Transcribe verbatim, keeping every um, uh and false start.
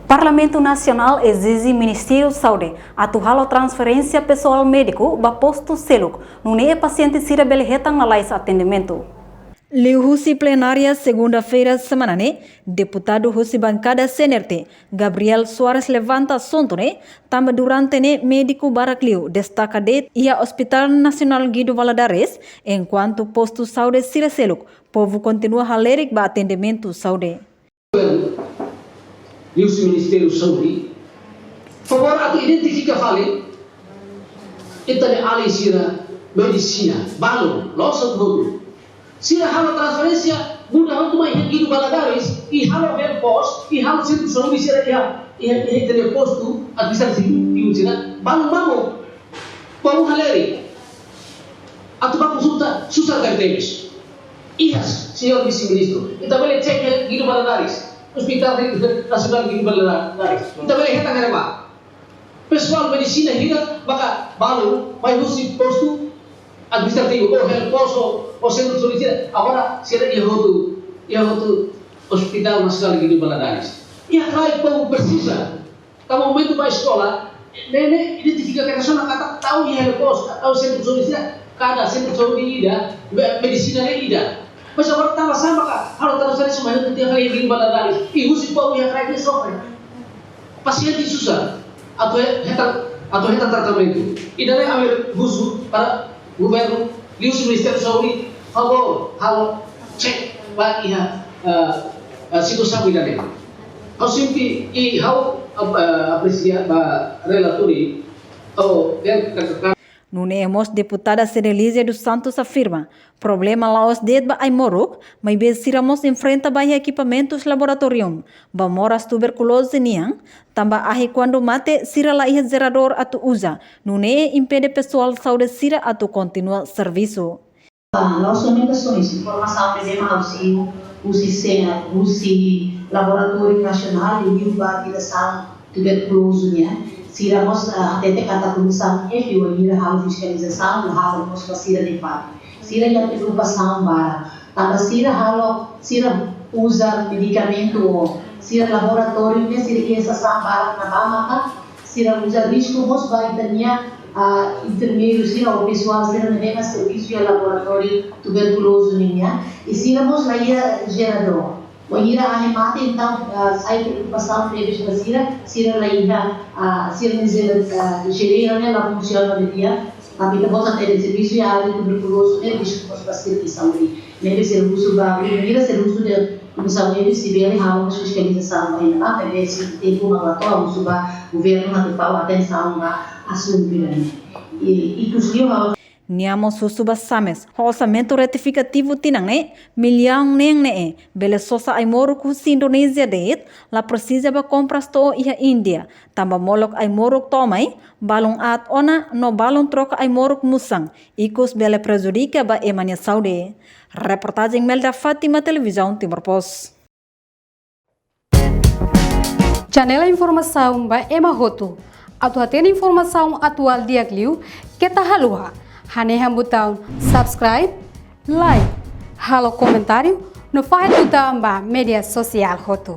Parlamentu Nasionál ezije Ministériu Saúde atu halo transferénsia pesoál médiku ba postu seluk, nune'e pasiente sira bele hetan lalais atendimentu. Liuhusi plenária segunda-feira semana ne'e, deputadu husi bankada C N R T, Gabriel Soares levanta asuntu ne'e, tanba durante ne'e médiku barak liu destaka de'it iha Hospital Nasionál Guido Valadares, enkuantu postu saúde sira seluk, povu kontinua halerik ba atendimentu saúde. Liuhusi Ministériu Saúde, favór atu identifika fali ita-nia alin sira medisina, balun, la'ós hotu-hotu. Sira halo transferénsia, muda hotu mai iha Guido Valadares, i halo health post, i halo sentru saúde sira iha, iha, iha ita-nia postu administrativu, i sira, balun mamuk. Povu halerik atu bá konsulta susar karik tebes. Iha, señór Vise-Ministru, ita bele cek iha Guido Valadares, Hospital Nasionál Guido Valadares. Ita bele hetan iha ne'ebá. Pesoál medisina hira maka balun mai husi postu administrativu, ou health post, ou, ou sentru saúde sira, agora sira iha hotu, iha hotu Hospital Nasionál Guido Valadares. Iha kraik povu presiza. Tanba momentu bá eskola, ne'e, ne'e identifika katak sona katak tau iha health post, tau sentru saúde sira, kada sentru saúde ida, me-, medisina ne'e ida. Mas agora tanba sá maka halo transferénsia mai hotu tiha fali Guido Valadares, i husi povu iha kraik ne'e sofre. Pasiente susar atu he-, hetan, atu hetan tratamentu. Ida-ne'e ami husu para governu, liuhusi Ministériu Saúde, favór halo cek ba iha, eh, eh, situasaun ida-ne'e. Ha'u sente, i ha'u ap-, eh, apresia ba relatóriu, oh, dan, dan, dan. Nune'e mós deputada Cedelízia dos Santos afirma, problema la'ós de'it ba ai-moruk, maibé sira mós enfrenta ba iha ekipamentus laboratóriu, ba moras tuberkuloze nian, tanba ahi kuandu mate sira la iha jeradór atu uza, nune'e impede pesoál saúde sira atu kontinua servisu. Ah, la'ós somente sois, informasaun ne'ebé mak ha'u simu husi sena, husi Laboratóriu Nasionál de Biobatida San Tuberkulozu nian. Sira mós, ah, hatete katak Komisaun F wainhira halo fiskalizasaun, la halo mós ba sira-nia fatin. Sira iha preokupasaun barak. Tanba sira halo, sira uza medikamentu ou sira laboratóriu ne'e sira iha sasán barak ne'ebá maka sira uza risku mós ba ita-nia, ah, enfermeiru sira ou pesoál sira ne'ebé mak servisu iha laboratóriu tuberkulozu nian. I sira mós la iha jeradór. Wainhira ahi mate, entaun, ah, sai preokupasaun tebes ba sira, sira la iha, ah, sira-nia jera-, ah, jeleira ne'e la funsiona didi'ak. Tanba ita mós hatene servisu iha área tuberkulozu ne'e risku mós ba sira-nia saúde. Ne'ebé servisu ba, wainhira servisu de Komisaun F, se bele halo mós fiskalizasaun ba iha ne'ebá, maibé se tempu mak la to'o, husu ba governu atu fó atensaun ba asuntu ida-ne'e. I, ikus liu ha'u Nia mós husu ba SAMES, ho orsamentu retifikativu tinan ne'e, millaun neen ne'e, bele sosa ai-moruk husi Indonézia de'it, la presiza bá kompras to'o iha Índia, tanba molok ai-moruk to'o mai, balun aat ona no balun troka ai-moruk musan, ikus bele prejudika ba ema nia saúde. Reportajen Melda Fátima, Televizaun Timor Post. Janela informasaun ba ema hotu. Atu hatene informasaun atuál di'ak liu, keta haluha hanehan butaun subscribe, like, halo komentáriu, no fahe tutan ba média sosiál hotu.